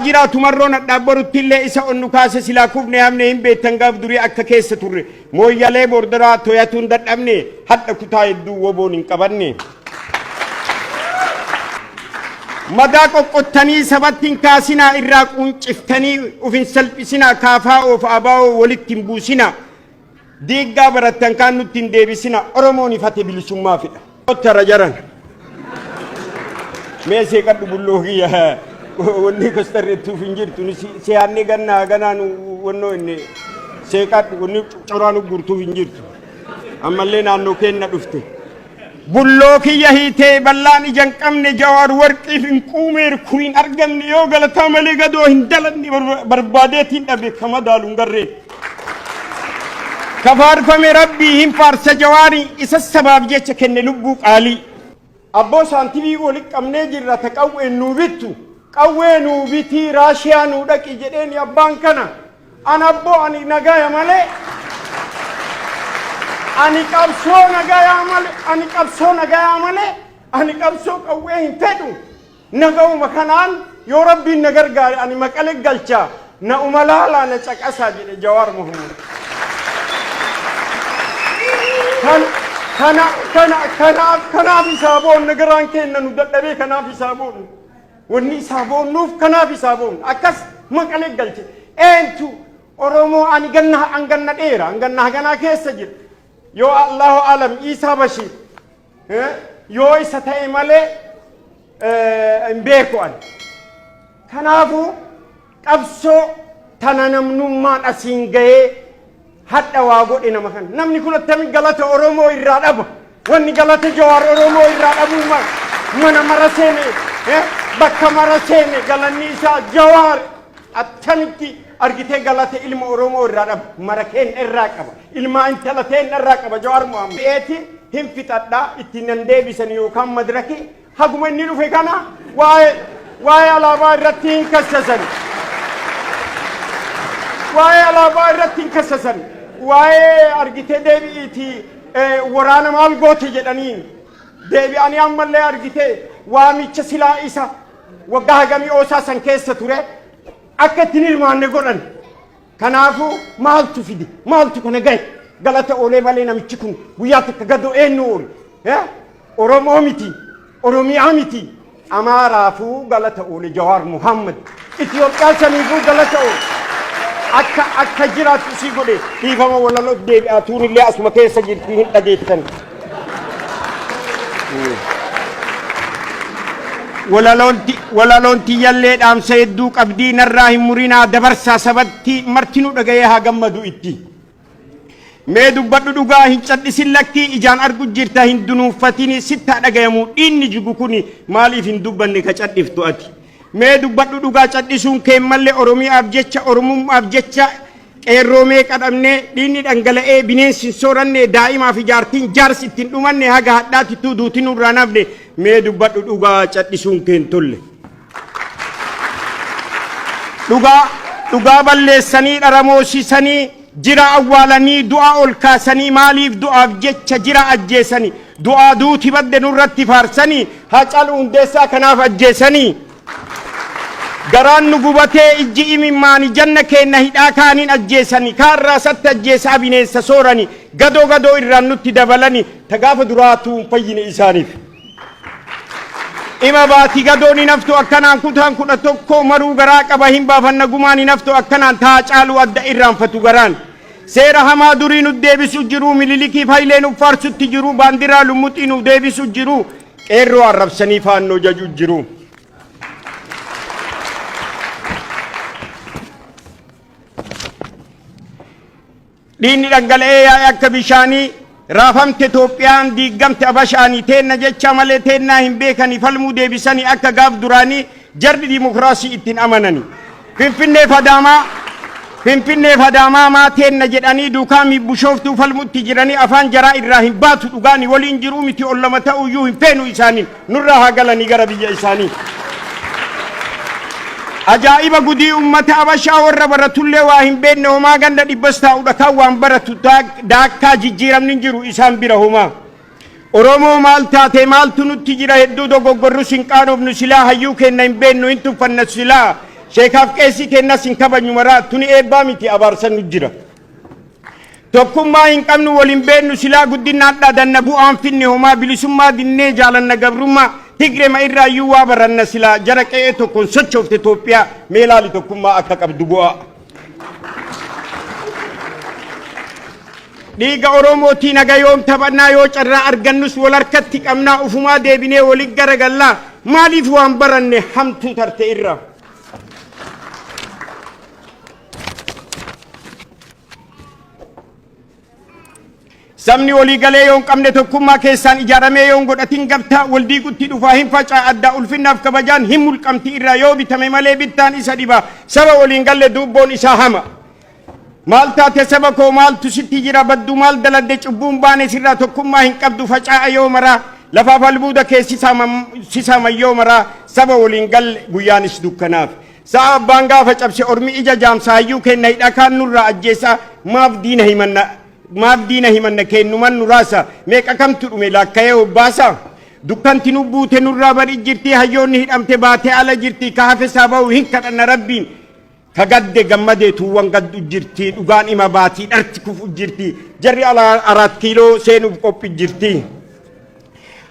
Jiraatu marroon hadhaaf boruttillee isa onnu kaase silaa kufne hafne hin beektan gaaf durii akka keessa turre mooyyalee bordoraa toyatuun dadhabne hadha kutaa hedduu woboon hin qabanne. Madaa qoqqottanii sabatti hin kaasinaa irraa quunciftanii uf hin salphisinaa kaafaa oof abaa'oo walitti hin buusinaa. Diiggaa barattan kaan nutti hin deebisina Oromoon ifate bilisummaa fidha. Tara jaran. Mee seeqadhu bulloo kiyya wanni kostarreettuuf hin jirtu siyaanni gannaa ganaa nu wannoo inni seeqadhu wanni coraa nu gurtuuf hin jirtu. Ammallee naannoo keenna dhufte. Bulloo kiyya hiitee ballaan ija hin qabne jawaar warqiif hin quumeer kun hin argamne yoo galataa malee gadoo hin dalanne barbaadeetiin dhabe ka madaalu hin garree. Ka faarfame rabbii hin faarsa jawaarii isa sabaaf jecha kenne lubbuu qaalii. Abboo saantimii walitti qabnee jirra ta qawween nuu bittu qawwee nuu bitii raashiyaa nuu dhaqi jedheeni abbaan kana. An abboo ani nagaya malee ani qabsoo nagayaa malee ani qabsoo nagayaa malee ani qabsoo qawwee hin fedhu naga'uma kanaan yoo rabbiin na gargaare ani maqale galcha na uma laalaa na caqasaa jedhe Jawaar Mohammad. Kan kana kana kanaaf kanaaf isaa boonna garaan keenna nu dadhabee kanaaf isaa boonna. Wanni isaa boonnuuf kanaaf isaa boonna. Akkas maqalee galche. Eentu Oromoo ani ganna an ganna dheera an ganna haganaa keessa jira. Yoo Allahu alam Iisaa Bashiir yoo isa ta'e malee hin beeku ani. Kanaafuu qabsoo tana namnummaan asiin gahee hadha waa godhe nama kana. Namni kun attami galata Oromoo irraa dhaba. Wanni galata Jawaar Oromoo irraa dhabuu mana mara seene bakka mara seene galanni isaa Jawaar attamitti argitee galata ilma Oromoo irraa dhaba. Mara keenya irraa qaba. Ilmaa intala teenya irraa qaba Jawaar Muhammad. Eeti hin fixadhaa ittiin nan deebisan yookaan madraki haguma inni dhufe kana waa'ee waa'ee alaabaa irratti hin kassasan. Waa'ee alaabaa irratti hin kassasan. Waa'ee argitee deebi'iitii waraana maal goote jedhaniin deebi'anii ammallee argitee waamicha silaa isa waggaa hagamii oosaa san keessa ture akka ittiin hirmaanne godhan. Kanaafuu maaltu fide maaltu kana gahe galata oolee malee namichi kun guyyaa takka gadoo eenyu oole Oromoo miti Oromiyaa miti Amaaraafuu galata oole Jawaar Muhammad Itoophiyaa saniifuu galata oole akka akka jiraattu isii godhe dhiifama walaloo deebi'aa tuunillee asuma keessa jirti hin dhageettan. Walaloon tiyyallee dhaamsa hedduu qabdii narraa hin murinaa dabarsaa sabatti martinuu dhaga'ee haa gammadu itti. Mee dubbadhu dhugaa hin cadhisin lakkii ijaan argu jirta hin dunuunfatini sitti haa dhagayamu dhiinni jigu kuni maaliif hin dubbanne ka cadhiftu ati. Mee dubbadhu dhugaa cadhisuun kee malle Oromiyaaf jecha Oromummaaf jecha qeerroo meeqa dhabnee dhiinni dhangala'ee bineensi hin sooranne daa'imaa fi jaartiin jaarsi ittiin dhumanne haga hadhaatittuu duuti nurraa nafne mee dubbadhu dhugaa cadhisuun kee hin tolle. Dhugaa dhugaa balleessanii dharamoosisanii jira awwaalanii du'a ol kaasanii maaliif du'aaf jecha jira ajjeesanii du'aa duuti badde nurratti faarsanii Haacaaluu Hundeessaa kanaaf ajjeesanii garaan nu gubatee ijji imimmaani janna keenna hidhaa kaaniin ajjeesanii kaan raasatti ajjeesaa bineensa sooranii gadoo gadoo irraan nutti dabalanii ta gaafa duraatuu hin fayyine isaaniif. Ima baati gadoon hin haftu akkanaan kutaan 11 maruu garaa qaba hin baafanna gumaan hin haftu akkanaan taa caaluu adda irraanfatu garaan. Seera hamaa durii nu deebisu jiru Mililikiif Hayilee nu faarsutti jiru baandiraa lummuxii nu deebisu jiru qeerroo arrabsanii faannoo jaju jiru. Dhiigni dhangala'ee yaa'e akka bishaanii raafamte Itoophiyaan diiggamte Abashaanii teenna jecha malee teennaa hin beekanii falmuu deebisanii akka gaaf duraanii jarri dimokiraasii ittiin amanani. Finfinneef Adaamaa Finfinneef Adaamaa maa teenna jedhanii duukaa bushooftuu falmutti jiranii afaan jaraa irraa hin baatu dhugaani waliin jiruu miti ollama ta'uyyuu hin feenu isaanii nurraa haa galanii gara biyya isaanii. Ajaa'iba gudii ummata Abashaa warra baratullee waa hin beekne homaa ganda dhibbas taa'u dhakaan waan baratu daakkaa jijjiiramni hin jiru isaan bira homaa. Oromoo maal taate maaltu nutti jira hedduu dogoggorrus hin qaanofnu silaa hayyuu keenna hin beeknu hin tuffanna silaa. Sheekaaf qeessii kennas hin kabajnu maraa tuni eebbaa miti abaarsan nu jira. Tokkummaa hin qabnu waliin beeknu silaa guddinaan dhaadanna bu'aan finne homaa bilisummaa dinnee jaalanna gabrummaa Tigrema irraayyuu waa baranna silaa jara qe'ee tokkoon sochoofte Itoophiyaa mee laali tokkummaa akka qabdu bu'aa. Dhiiga Oromootiin haga yoom taphannaa yoo carraa argannus wal harkatti qabnaa ufumaa deebinee walit garagallaa maaliif waan baranne hamtuu tarte irra. Sabni walii galee yoo hin qabne tokkummaa keessaan ijaaramee yoo hin godhatin gabtaa wal diigutti dhufaa hin facaa addaa ulfinnaaf kabajaan hin mulqamti irraa yoo bitame malee bittaan isa dhiba saba waliin galle duubboon isaa hama. Maal taate saba koo maaltu sitti jira baddu maal daladde cubbuun baane sirraa tokkummaa hin qabdu facaa'a yoo maraa lafaaf albuuda kee si saaman yoo maraa saba waliin galle guyyaanis dukkanaaf. Sa'a abbaan gaafa cabse ormi ija jaamsa hayyuu kenna hidha kaan nurraa ajjeesa maaf diina himanna maaf diina himanna kennuman nuraasa meeqa kamtu dhume laakka'ee obbaasa. Dukkanti nu buute nurraa bari jirti hayyoonni hidhamte baate ala jirti ka hafe saa ba'u hin kadhanna rabbiin. Ka gadde gammadee tuuwwan gaddu jirti dhugaan ima baatii dharti kufu jirti jarri araat kiiloo seenuuf qophi jirti.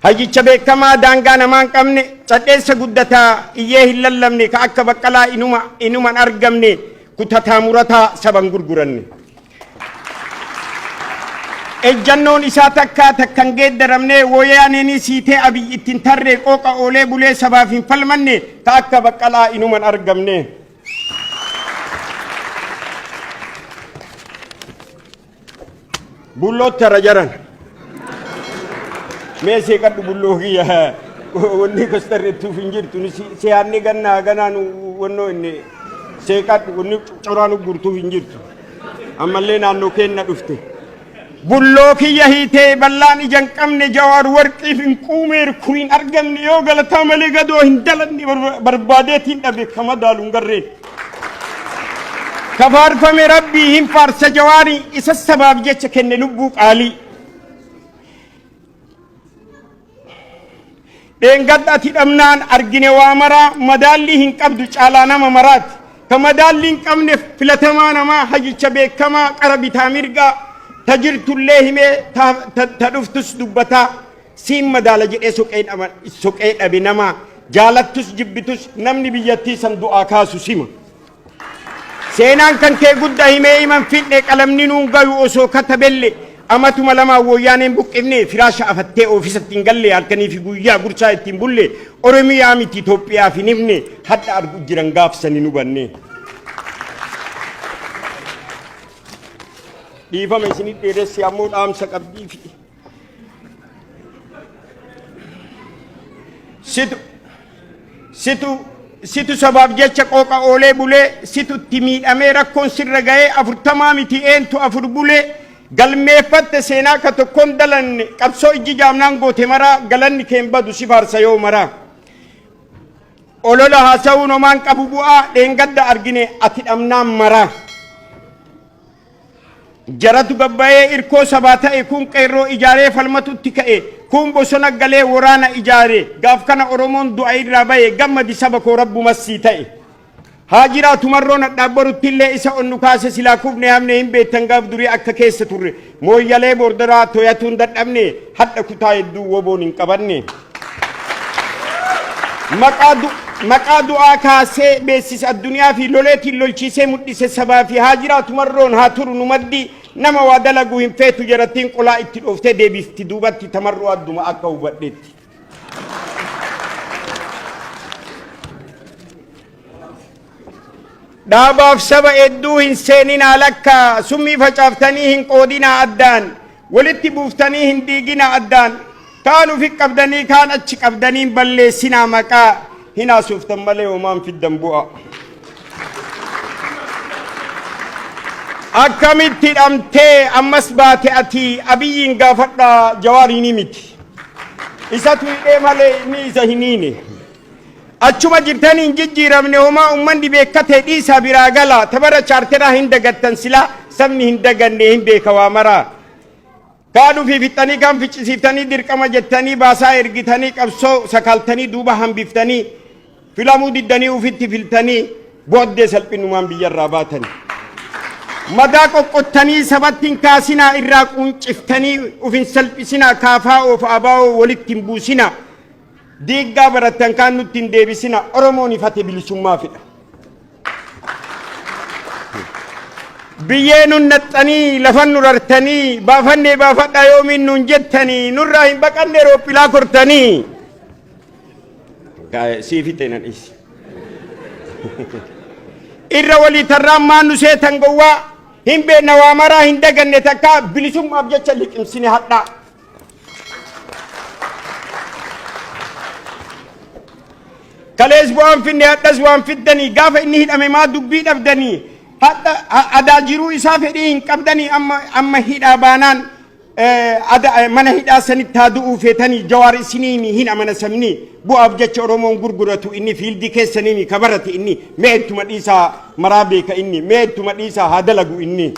Hayyicha beekamaa daangaa namaa hin qabne cadheessa guddataa iyyee hin lallabne ka akka baqqalaa inuma inuman argamne kutataa murataa saban gurguranne. Ejjannoon isaa takkaa takkan geeddaramne woyaaneenii siitee abiy ittiin tarree qooqa oolee bulee sabaaf hin falmanne ka akka baqqalaa inuman argamne. Bullootti hara jaran. Mee seeqadhu bulloo kiyya wanni kostarreettuuf hin jirtu siyaanni gannaa ganaa nu wannoo inni seeqadhu wanni coraa nu gurtuuf hin jirtu. Ammallee naannoo keenna dhufte. Bulloo kiyya hiitee ballaan ija hin qabne jawaar warqiif hin quumeer kun hin argamne yoo galataa malee gadoo hin dalanne barbaadeetiin dhabe kama daalu hin garreen. Ka faarfame rabbii hin faarsa jawaarii isa sabaaf jecha kenne lubbuu qaalii. Dheengadda ati dhabnaan argine waa maraa madaallii hin qabdu caalaa nama maraati. Ka madaallii hin qabne filatamaa namaa hayyicha beekamaa qara bitaa mirgaa ta jirtullee himee ta dhuftus dubbataa siin madaala jedhee soqee dhabe namaa jaalattus jibbitus namni biyyattii san du'aa kaasu sima. Seenaan kan kee gudda himee himan fidhe qalamni nuun gayu osoo katabelle amatuma lamaan woyyaaneen buqqifne firaasha afattee oofisatti hin galle halkanii fi guyyaa gursaa ittiin bulle Oromiyaa miti Itoophiyaaf hin himne hadha argu jiran gaafsan hin hubanne. Dhiifama isinit dheeressi ammoo dhaamsa qabdii fi. Situ situ situ sabaaf jecha qooqa oolee bulee situ itti miidhamee rakkoon sirra ga'ee 40 miti eentu afur bulee galmeeffatte seenaa ka tokkoon dalanne qabsoo ijji jaamnaan goote maraa galanni keen badu si faarsa yoo maraa. Olola haasa'uun homaan qabu bu'aa dheengadda argine ati dhabnaan maraa. Jaratu gabbayee irkoo sabaa ta'e kun qeerroo ijaaree falmatutti ka'e kun bosona galee waraana ijaare gaaf kana Oromoon du'a irraa baye gammadi saba koo rabbumas sii ta'e. Haa jiraatu marroon hadhaaf borutti illee isa onnu kaase silaa kufne hafne hin beektan gaaf durii akka keessa turre mooyyalee boordaraa toyatuun dadhabne hadha kutaa hedduu woboon hin qabanne. Maqaa du'aa kaasee beeksise addunyaa fi loleetiin lolchiisee mul'ise sabaa fi haa jiraatu marroon haa turu nu maddii nama waa dalagu hin feetu jarattiin qolaa itti dhooftee deebifti duubatti tamarroo adduma akka hubadhetti. Dhaabaaf saba hedduu hin seeninaa lakka summii facaaftanii hin qoodinaa addaan walitti buuftanii hin diiginaa addaan kaan ufi qabdanii kaan achi qabdanii hin balleessinaa maqaa hin haasoftan malee homaan fiddan bu'a. Akkamitti hidhamtee ammas baate ati abiyyiin gaafadhaa jawaariinii miti. Isatu hidhee malee inni isa hin hiine. Achuma jirtanii hin jijjiiramne homaa ummanni beekkate dhiisaa biraa gala tabara chaarteraa hin dagattan silaa sabni hin daganne hin beeka waa maraa. Kaan ufii fixxanii kaan ficcisiiftanii dirqama jettanii baasaa ergitanii qabsoo sakaaltanii duuba hambiftanii filamuu diddanii ufitti filtanii Booddee salphinumaan biyyarraa baatani. Madaa qoqqottanii sabatti hin kaasinaa, irraa quunciftanii uf hin salphisinaa, kaafaa oof abaa'oo walitti hin buusinaa. Diiggaa barattan kaan nutti hin deebisinaa. Oromoon ifate bilisummaa fedha. Biyyee nun naxxanii lafan nu rartanii, baafannee baafadhaa yoomiin nuun jettanii, nurraa hin baqanne roophilaa kortanii. Sii fixee na dhiisi. Irra walii tarraan maan nu seetan gowwaa, hin beekna waa maraa, hin daganne takkaa, bilisummaaf jecha liqimsine hadhaa. Kalees bu'aan finne, hadhas waan fiddanii, gaafa inni hidhame maa dubbii dhabdanii, hadha adaa jiruu isaa fedhii hin qabdanii, amma hidhaa baanaan mana hidhaa sanitti haa du'uu feetanii. Jawaar isinii hin amana sabni, bu'aaf jecha Oromoon gurguratu inni, fiildii keessanii ka barate inni, mee ittuma dhiisaa, maraa beeka inni, mee ittuma dhiisaa haa dalagu inni.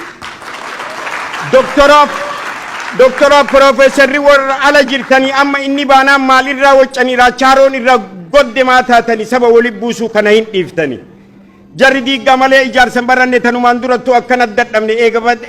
Doktoraaf piroofeesarri warra ala jirtanii, amma inni baanaan maalirraa waccanii, raachaaroon irraa godde maa taatanii, saba waliin buusuu kana hin dhiiftanii. Jarri diiggaa malee ijaarsan baranne, tanumaan durattuu akkana dadhabne,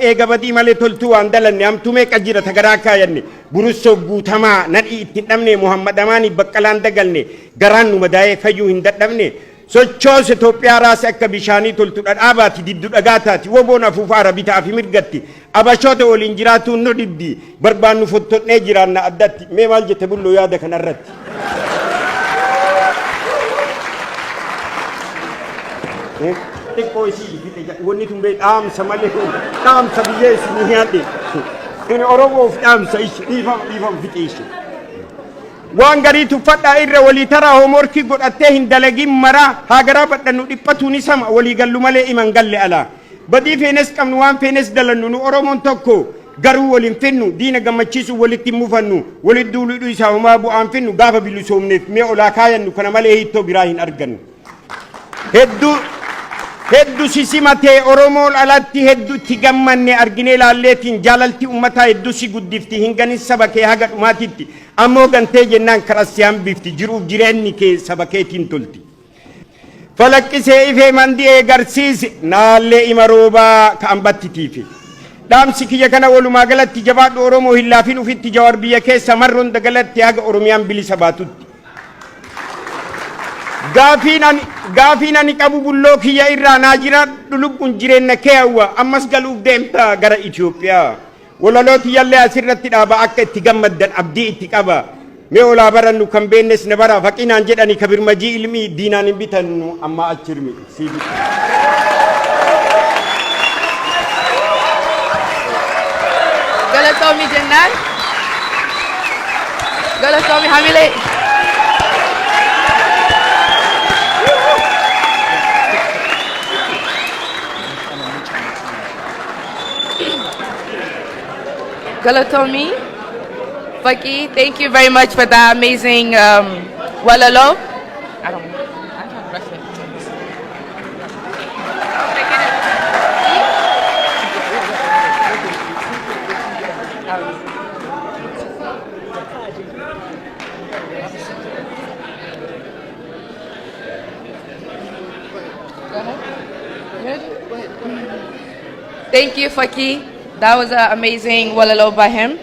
eega badii malee toltuu waan dalanne, hamtuu meeqa jira tagaraa kaayanne, burussoo guutamaa nadhii itti hin dhabne, Muhammad Amaanii Baqqalaan dagalne, garaan nu madaa'ee fayyuu hin dadhabne. Sochoose Itoophiyaa raase akka bishaanii, toltu dhadhaabaati, diddu dhagaa taati, woboon afuufaara bitaa fi mirgatti, abashoota waliin jiraatuun nu dhibdi, barbaannu fottonnee jiraanna addatti. Mee maal jette bulloo yaada kanarratti? Xiqqoo isii fixe, wanni tun bee dhaamsa malee dhaamsa biyyee isinii nyaadhe. Tuni Oromoof dhaamsa ishi, dhiifama dhiifama, fixe ishi. Waan garii tuffadhaa, irra walii taraa, hoomorkii godhattee hin dalagin maraa, haa garaa badhannu, dhiphatu ni sama, walii gallu malee iman galle alaa. Badii feenes qabnu, waan feenes dalannu, nu Oromoon tokko garuu waliin finnu, diina gammachiisuu walitti hin mufannu, walitti duuluu isaa homaa bu'aan finnu, gaafa bilisoomneef mee olaa kaayannu, kana malee hiittoo biraa hin argannu. Hedduu hedduu si simatee Oromoon alatti, hedduu itti gammanne arginee laalleetiin, jaalalti ummataa hedduu si guddifti, hin ganin saba kee haga dhumaatitti, ammoo gantee jennaan karaa si hambifti, jiruuf jireenyi kee saba keetiin tolti. Falaqqisee ifee mandi'ee garsiise naallee ima roobaa ka ambattitiifi. Dhaamsi kiyya kana walumaa galatti, jabaadhu Oromoo, hin laafin ufitti, Jawar biyya keessa marroon dagalatti, haga Oromiyaan bilisa baatutti. Gaafiin ani qabu bulloo kiyya irraa, naa jiraadhu lubbuun jireenya kee hawwa, ammas galuuf deemta gara Itoophiyaa. Walaloo tiyyallee asirratti dhaaba, akka itti gammaddan abdii itti qaba. Mee olaa barannu, kan beennes na bara, faqinaan jedhani kabirmajii ilmii diinaan hin bitannu amma achirmi. Siif. Galatoomi jennaan. Galatoomi hamilee. Galatoomi. Faki, thank you very much for that amazing walaloo. I don't know. I'm trying to rush it. Can I get it? Go ahead. Go ahead. Thank you, Faki. That was an amazing walaloo by him.